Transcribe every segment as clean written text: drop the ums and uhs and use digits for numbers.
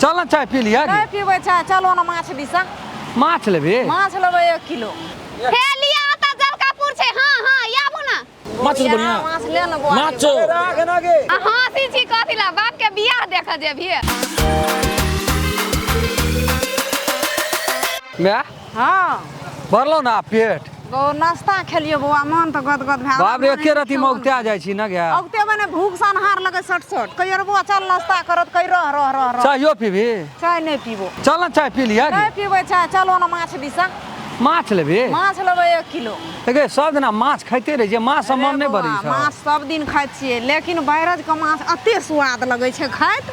चल ना चाय पी लिया। नहि पीबै चाय, चलो ना माछ दिसा। माछ लेबे? माछ लेबै 1 किलो। हे लिया ओतऽ जलकापुर छै। हाँ हाँ आबू ना। माछ तऽ बढ़िया। माछ ले ना बौआ। माछ छौ। राख ना गे। आ हँसी छी कथी ला, बाप के बियाह देखऽ जेबही। माय हाँ भरलो ना पेट? गो नाश्ता खेलियो बौआ, मन तऽ गदगद भए। बाप रे, एके रति मौगते जाइ छी ना गे। औगते मने भूख सन हार लगे सट सट। कहियो रे बौआ चल नाश्ता करत, कहि रह रह रह रह। चायो पीबी? चाय नहि पीबो। चल ना चाय पी लिया। नहि पीबै चाय, चलो ना माछ दिसा। माछ लेबे? माछ लेबै 1 किलो। देखे सब दिना माछ खाइते रहै छै, माछ से मन नहि भरै छै। माछ सब दिन खाइ छियै, लेकिन बैरज के माछ एते स्वाद लगै छै खाइत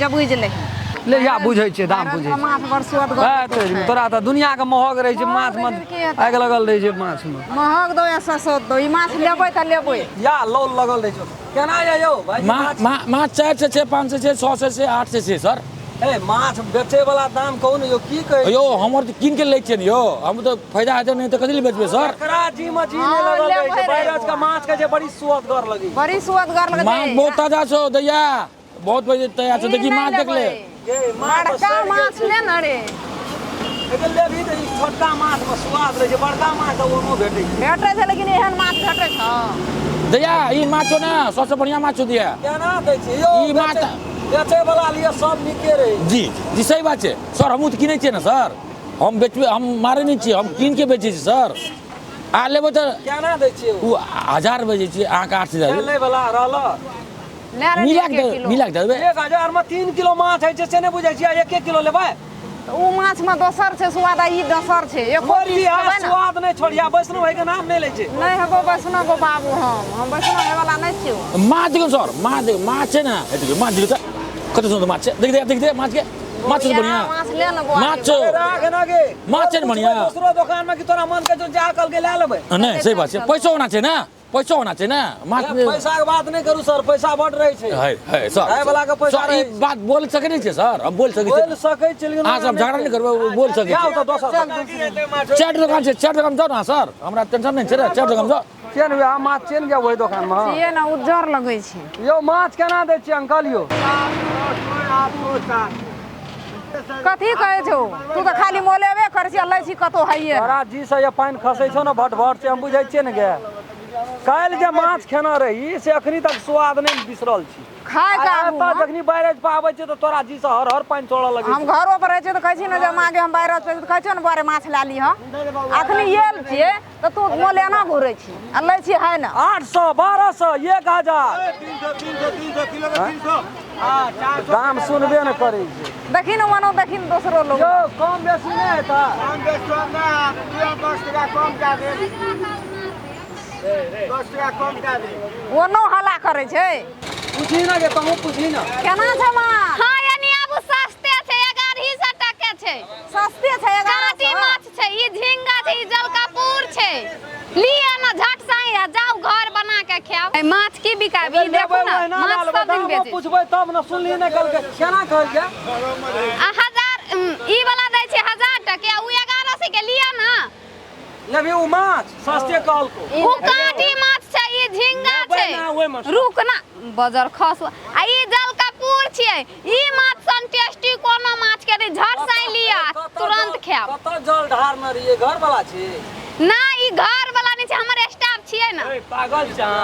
जे बुझि लही। ले या बुझै छियै दाम बुझै छियै। माछ बड़ सुअदगर। तोरा तऽ दुनिया के महग रहै छै माछ मे, आगि लगल रहै छै माछ मे। महग दो या सस्ता दो, ई माछ लेबै तऽ लेबै। या लौल लगल रहै छै। केना या यौ भाई? माछ 400 छै, 500 छै, 600 छै, 800 छै सर। ए माछ बेचे वाला दाम कहू ने यौ, की कहै यौ? हमर तऽ कीन के लै छियै ने यौ, हम तऽ फायदा हेतै नहि तऽ कथी लए बेचबै सर? एकरा जी मे जी नहि लगल रहै छै। बैरज के माछ के जे बड़ी सुअदगर लगै, बड़ी सुअदगर लगै। माछ बहुत ताजा छौ दैया, बहुत बजे तैयार छौ। देखी माछ देख ले, बड़का माछ ले न रे। एकर लेबही तऽ ई छोटका माछ मे स्वाद रहै छै, बड़का माछ तऽ ओनो भेटै छै। भेटै छै, लेकिन एहन माछ भेटै छौ दैया? ई माछ छौ ने सबसे बढ़िया माछ छौ दैया। केना दै छै यौ ई माछ? बेचै वाला लिए सब नीके रहै। जी जी सही बात छै सर, हमहूँ तऽ किनै छियै ने सर। हम बेचबै, हम मारै नहि छियै, हम कीन के बेचै छी सर। आ लेबै तऽ केना दै छियै? ओ 1000 बेचै छियै, अहाँके 800। लै वाला रहल मिला के मिला के देबै। 1000 मे 3 किलो माछ होइ छै से नहि बुझै छियै? 1 किलो लेबै ओ माछ में दोसर छै स्वाद, ई दोसर छै। एको पीस खेबै ने स्वाद नहि छोड़िया। वैष्णव भाई के नाम नहि लै छै। नहि हेबो वैष्णव गो बाबू, हम वैष्णव होय वाला नहि छियौ। माछ देखियौ सर, माछ देखियौ, माछ छै ने, हे देखियौ माछ देखियौ तऽ कते सुन्दर माछ छै। देख दे, देख दे माछ के, माछ छै बढ़िया माछ ले ने बौआ। माछ छौ, राख ना गे। माछ छै ने बढ़िया। दोसरो दुकान में की तोरा मन के जो जा कल के ले लेबै? नहि सही बात छै, पैसो होना छै ने, पैसो होना छै ने माछ। पैसा के बात नहि करू सर, पैसा बड रहै छै। है है सर, खाय वाला के पैसा सर ई बात बोल सकै नहि छै सर, हम बोल सकै बोल सकै छी, लेकिन अहाँ सब झगड़ा नहि करबै, बोल सकै छी। तऽ दोसर चारि दोकान छै, 4 दोकान जाउ ने सर, हमरा टेंशन नहि छै रे, 4 दोकान जाउ। चेन वएह माछ चेन गया ओहि दोकान मे छियै ने, उज्जर लगै छै। यौ माछ केना दै छियै अंकल यौ? कथी कहै छौ तू? तऽ खाली मोलेबे करै छी, लै छी कतौ हइए। तोरा जी से जे पानि खसै छौ ने भट भट से हम बुझै छियै ने गे। काल्हि जे माछ खेना रही से अखनी तक स्वाद नहि बिसरल छी। खाय के आबू। एतऽ जखनी बैरेज पर आबै छै तऽ तोरा जी से हर हर पानि छोड़ऽ लगै। हम घरो पर रहै छियै तऽ कहै छी ने जे माँ गे हम बैरेज पर, कहै छियै ने बौआ रे माछ लए लीहऽ। अखनी आयल छियै तऽ तू मोलेना घुरै छी आ लै छी है ने। 800, 1200, 1000 दाम सुनबे ने करै छै। देखी ने मनो, देखी ने दोसरो लोग। यौ कम बेसी नहि हेतै? कम बेसी नहि, 10 टका कम कए देब, 10 टका कम कए देब। ओनो हल्ला करै छै। पूछी ना गे, तहूँ पूछी ना केना छै माछ? हाँ यानी आब सस्ते छै, 1100 टके छै। सस्ते छै 1100? काँटी माछ छै, ई झिंगा छै, ई जलकपूर छै। लिअ ना झट से आ जाउ घर बना के खायब। माछ की बिकाबी देखू ना, माछ सब दिन बेचै। पूछबै तब ने। सुनली ने कहलकै, केना कहलकै? आ 1000 ई वाला दै छै 1000 टके, ओ 1100 के। लिअ ना। लेबही ओ माछ? सस्ते कहलको। ओ काँटी माछ छै, ई झिंगा छै। रुक ना बजर खस। आ ई जलकपूर छियै। ई माछ सन टेस्टी कोनो माछ के नहि। झट से लिअ, तुरंत खायब। कतऽ जल ढारने रहियै? घर वाला छी ना? ई घर वाला नहि छै, हमर स्टाफ छियै ने। पागल छै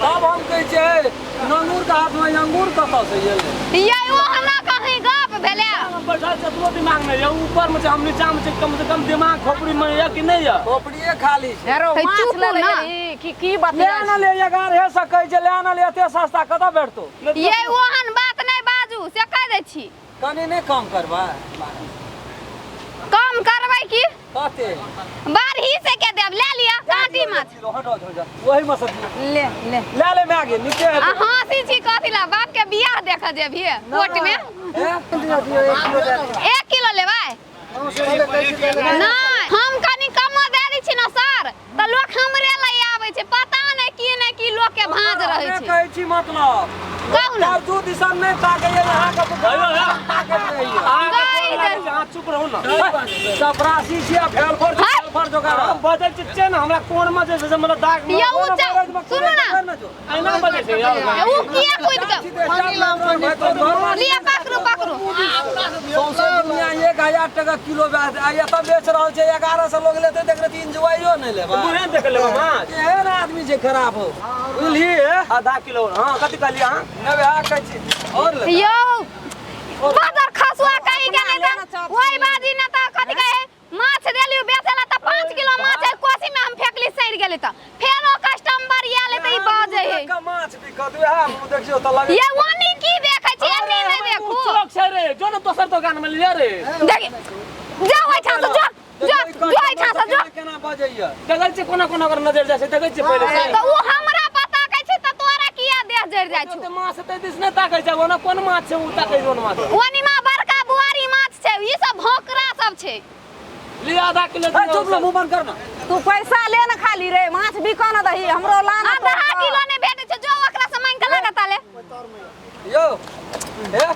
तब हम कहै छियै, नंगूर के हाथ में अंगूर कतऽ से एलै? ये ओ हमरा कहीं गप भेलै? बैठल छै तो दिमाग नहि यऽ, ऊपर मे छै, हम नीचा मे छै। कम से कम दिमाग खोपड़ी मे यऽ कि नहि यऽ? खोपड़िए खाली छै। माछ ले ले की की बात ले ना ले, 1100 कहै छै, ले ना ले। एते सस्ता कतऽ भेटतौ? ये ओहन बात नहि बाजू से कहि दै छी। कनि नहि कम करबै? कम करबै की? कते? बारही से के देब, ले लिअ काँटी माछ। वही में से ले ले, ले ले माय गे नीचे। आ हँसी छी कथी ला? बाप के बियाह देखऽ जेबही कोर्ट में। 1 किलो लेबै? नहि, हम कनि कमो दे दै छी ने सर तऽ लोक हमरे लए आबै छै। पता नहि की नहि की लोक के भाँज रहै छै। कहै छी मतलब कहू ने। तरजू दिसन नहि ताकैए अहाँके, ताकैत रहैए। अहाँ चुप रहू ने। चपरासी छी आ फेलफर फेलफर जोगाड़। हम बजै छियै ने, हमरा कोन मे जे छै से मतलब दाग। यौ सुनू ना, एना बजै छै यौ। उ किया कूद के लिअ? पकड़ू पकड़ू। 8.5 टका किलो आ एतऽ बेच रहल छै 1100 लोग लेतै देख रहे इंजॉयो नहि लेबै। मुँहे देख लेबै माछ। केहन आदमी छै खराब हो बुझलियै? आधा किलो। हाँ कथी कहलियै अहाँ? नहि वएह कहै छी और लेबै। यौ बजर खसुआ कहीं के नहीं त ओहि बाजी ने त कथी कहे माछ देलियो बेचला त 5 किलो माछ कोसी में हम फेकली सड़ि गेलै त फेर ओ कस्टमर आयल त ई बाजे है माछ बिकत वएह मुँह देखियौ त लगे ये ओनी की देखै छी एनी नहि देखू। चौक छै रे जो ने दोसर दोकान में लिअ रे। देखी जाओ एहिठाम से जो जो जो एहिठाम से जो। केना बजैया देखै छियै कोना कोना ओकर नजर जाइ छै देखै छियै पहिले से। त उ हमरा पता कहै छै त तोरा किया देह जरि जाइ छौ? ओते माछ ते दिस नहि ताकै छै ओना कोन माछ छै उ ताकै छै ओन माछ। ओनी मा बड़का बुआरी माछ छै ई सब भोकरा सब छै। लिअ आधा किलो। चुप लो मुंह बंद कर ना। तू पैसा ले न खाली रे माछ बिका न दही हमरो लान। आधा किलो नहि भेटै छै जो ओकरा से मांगि के लागत ले। यौ हे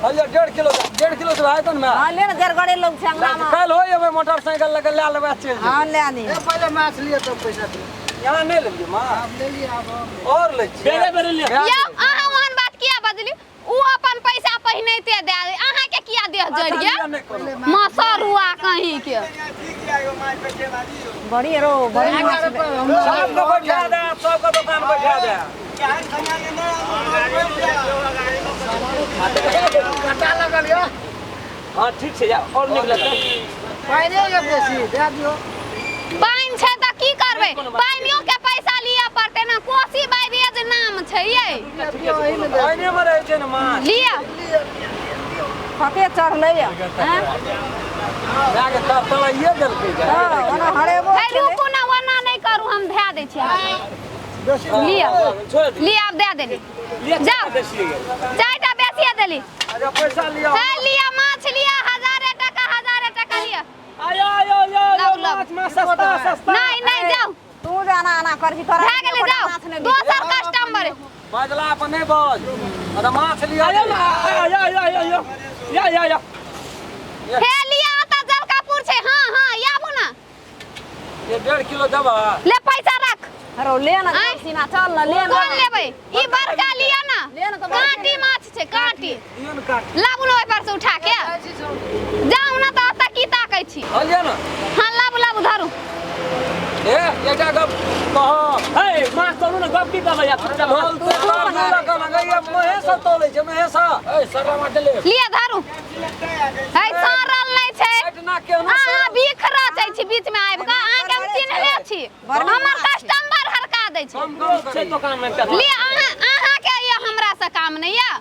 हलिया 1.5 किलो 1.5 किलो से भाई तन में। हां ले न गड़गड़े लोग छै अंगना में। काल्हि हो जेबै मोटरसाइकिल लके ले लेबै चलि जेबै। हां ले आनी। ए पहिले माछ लिअ तब पैसा दिअ। यहाँ नहि लेलियै माछ। आब ले लिअ आब। और लै छियै। बेरे बेरे लिअ। यौ अहाँ ओहन बात किया बजली? उ अपन पैसा पहिनैते दए दे अहाँ के किया देह जरि गेल? मसरुआ कहीं के। बड़ी रो बड़ी माछ सबके बैठा दे सबके दुकान बैठा दे। कटा लगल यऽ। हाँ ठीक छै और निक लगतै। पानि यऽ बेसी दए दियौ। पानि छै त की करबै? पानियो के पैसा लिअ पड़तै ने। कोसी बैरेज नाम छै यै। पानि मे रहै छै ने माछ। लिअ। कते चढ़लै यऽ? जाके तब तलाइए देलकै। हां ओना हरेबो। हे रुकू ना ओना नहि करू हम धए दै छी अहाँके। लिअ लिअ आब दए देली। जाओ 4टा बेसिए देली। अच्छा पैसा लिअ। हे लिअ माछ लिअ 1000 टका 1000 टका लिअ। आयो आयो आयो माछ माछ सस्ता सस्ता। नहीं नहीं जाओ। तू जाना आना कर छी तोरा भए गेलै जाओ दोसर कस्टमर। बजला पर नहि बज। अरे माछ लिअ। आयो आयो आयो आयो या या या। हे लिअ त जलकापुर छै। हां हां आबू ना। ये 1.5 किलो देबा। ले पैसा रख। अरे ले ना सीना चल ना ले ना। कोन लेबै? ई बड़का लिअ ना। कांटी माछ छै कांटी। दियौ न कांटी। लाबू ना ओहि पर से उठा के। जाउ ना त ओतऽ की ताकै छी? हलिया ना। हां लाबू लाबू धरू। ए एकटा गप कह। हे माछ तोड़ू ना गप की कहबै या चुपचाप तू लगैया महेश तोलै छै महेश। ए सरला माछ ले। लिअ धरू। हे सरल नहि छै। अहाँ बिख रचै छी बीच में आबि कऽ। अहाँके हम चिन्हले छी। हमर कस्टमर हरका दै छै। छै दुकान में लिअ अहाँ अहाँके ये हमरा से काम नहि यऽ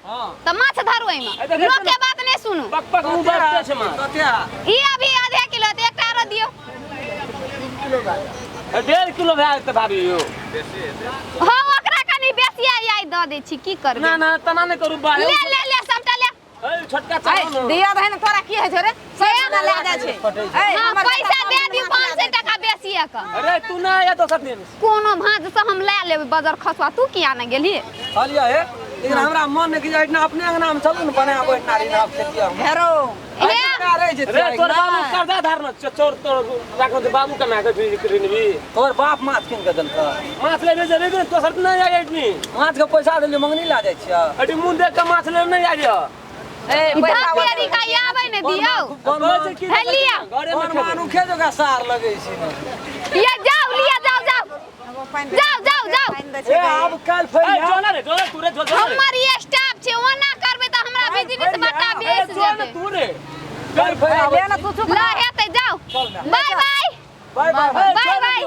त माछ धरू एहिमे। लोक के बात नहि सुनू। पक पक मुँह बाजते छै माछ। कते? ई अभी आधा किलो त एकटा आरो दियौ। 1.5 किलो भए जेतै भाभी यौ। हँ ओकरा कनी बेसी आइ दऽ दै छी की करबै? ना ना तना नहि करू बा। ले ले ले सबटा ले। ए छोटका चावल दिया दही ने तोरा की होइ छै रे? सब ले जाइ छै। हां पैसा दे दी 500 टका बेसी के। अरे तू ना आया दोसर दिन। कोनो भाँज से हम ले लेबै बजर खसुआ तू किया ने गेलही? कहलियै हे लेकिन हमरा मन नहि कि एहिठिना अपने अंगना में चलू ने बनाबो एहिठिना रे आब खेतिया। हेरो रे तोर बाबू कर्जा धारना चोर तोर राखो छै बाबू कमा के ऋण भी। तोर बाप माछ कीन के देलकै। माछ लेबे जेबे कि दोसर दिन नहि आइ एठनी। माछ के पैसा देलियै मंगनी ला जाइ छियै। एठी मुँह देख के माछ लेब नहि आइ। ए पैसा फेरी का आबै ने दियौ। हे लिअ। कोन मानुखे जोका सार लगै छै ने। ये जाओ लिअ जाओ जाओ जाओ जाओ जाओ। ए आब काल्हि फेर ए जो ना रे जो ना तू रे जो जो। हमर ई स्टाफ छै ओना करबै त हमरा बिजनेस बट्टा बेच जो ना जेतै। तू रे। काल्हि फेर आबै। ले ना तू चुप। ल हेतै जाओ। Bye bye bye bye. Bye bye.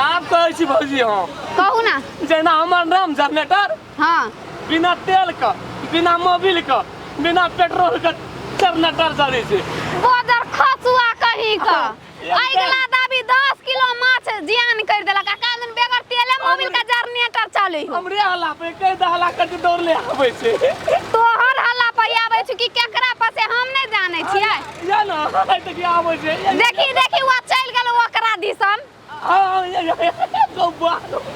आप कहै छी भौजी हम कहू ना। जेना हमर नाम जनरेटर। हां बिना तेल के बिना मोबिल के बिना पेट्रोल के जनरेटर चलै छै। बजर खसुआ कहीं के अगिला दाबी 10 किलो माछ जियान कर देलक आ कान बेगर तेले मोबिल का जनरेटर चलै हो। हमरे हल्ला पे कहि दे हल्ला करके दौड़ले आबै छै। तोहर हल्ला पर आबै छै कि केकरा पर से हम नहि जानै छियै। या ना आइ तक आबै छै। देखी देखी ओ चलि गेल ओकरा दिसन। हां गौबा।